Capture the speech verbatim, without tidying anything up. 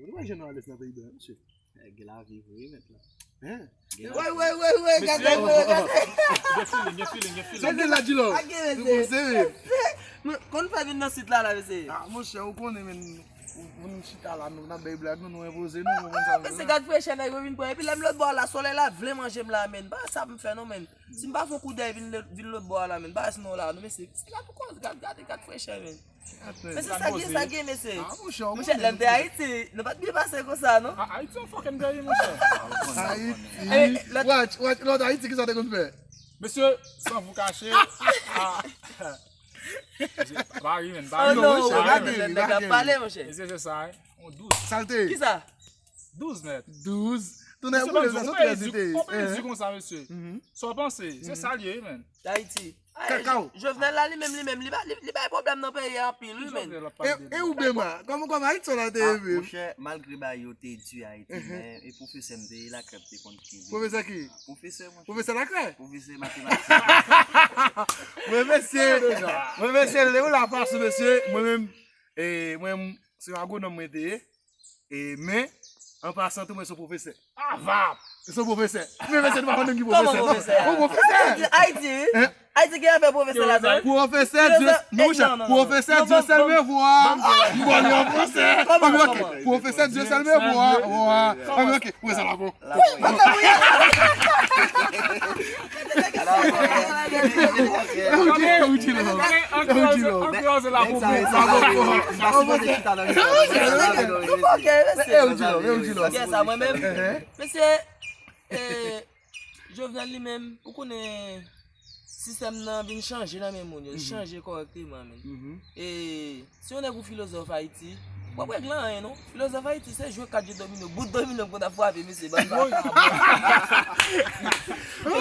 Ou pa jwenn Alex nan peyi blan, mesye. Gen lavi vre, mèt la. Hein? Wè, wè, wè, wè, gade, gade, gade. Gen feeling, gen feeling, gen feeling. Sòt de la, Djilo. Pa gen Nou bon, serye. Mwen konn fè vin nan sit la, la, mesye. Ah, monchè, ou konnen, men, ou, ou nou chita la, nou, n ap bay blag, nou, nou enpoze, nou, ou konn sa, Mesye, gad frechè nèg yo vin pran. Epi lè m lòt bò la, solèy la vle manje m la, men. Pa sa m fè, non, men. Si m pa fè yon koudèy vin lè- vin lòt bò a la, men. Pa sa non la, non, mesye. Se la pou kòz, gad, gad, gad frechè, men. Men se sa gen, sa gen, mesye. Ah, monchè, ou Monchè, lè m te Ayiti, nou pa t byen pase konsa, non? Ah, Ayiti yon fucking peyi, monchè. Ayiti. Watch, watch, lòt Ayiti, ki sa te konn fè? Mesye, san vou kache. Ah. Mesye, pa ri, men, pa Oh ri. non, monchè, ou pa gade gen, lè pa nèg ap gen. Pale, monchè. Mesye, se sa, hein? On douz. Sa l te ye? Kisa? Douz mèt. Douz. Tounen Mesye, boule, banm sa di, sou on peyi trèz li di, te ye. on peyi di Hein? Konsa, mesye. Mhm. Sa w panse? Se sa l ye, wi, men. Ayiti. Ay, Kakao. Jovenel la, li menm, li menm, li ba- li li bay pwoblèm nan peyi a anpil, wi, men. Jovenel ap pale de E, e ou, Bema, kòman, kòman Ayiti la te ye, menm? Monchè, malgre bagay yo te di Ayiti, men e pwofesè m te ye, lakrè m te konn kenbe. Pwofesè ki? Pwofesè, monchè. Pwofesè lakrè? Pwofesè matematik. Mwen, mesye, mwen, mesye, lè ou la pas, mesye, mwen menm, e, mwen, se yon agwonòm mwen te ye, e, men, an pasan tou, mwen se yon pwofesè. Avap! Se yon pwofesè. Men, mesye, nou pa konn ki Kòman pwofesè, non. pwofesè? Yon pwofesè. Ayiti, wi. Ayiti gen afè pwofesè la, non? Pwofesè Dieu, monchè, pwofesè Dieu seul me voit. Mwen, yon pwofesè. Mwen, ok, pwofesè Dieu seul me voit. Mwen, ok, pwofesè la bon. Ok, ok, ok. An kreyòl se la pou mwen. Sa se mwen te chita nan mitan. E ou di lò, e ou di lò. Kè sa, mwen menm? Mesye, e, Jovenel li menm, ou konnen sistèm nan vin chanje nan men moun yo, chanje kòrèkteman, men. E, si yon nèg ou filozòf Ayiti, w ap regle anyen, non? Filozòf Ayiti, se jwe kat jwe domino, bout domino pou n ap frape, mesye, bann baka.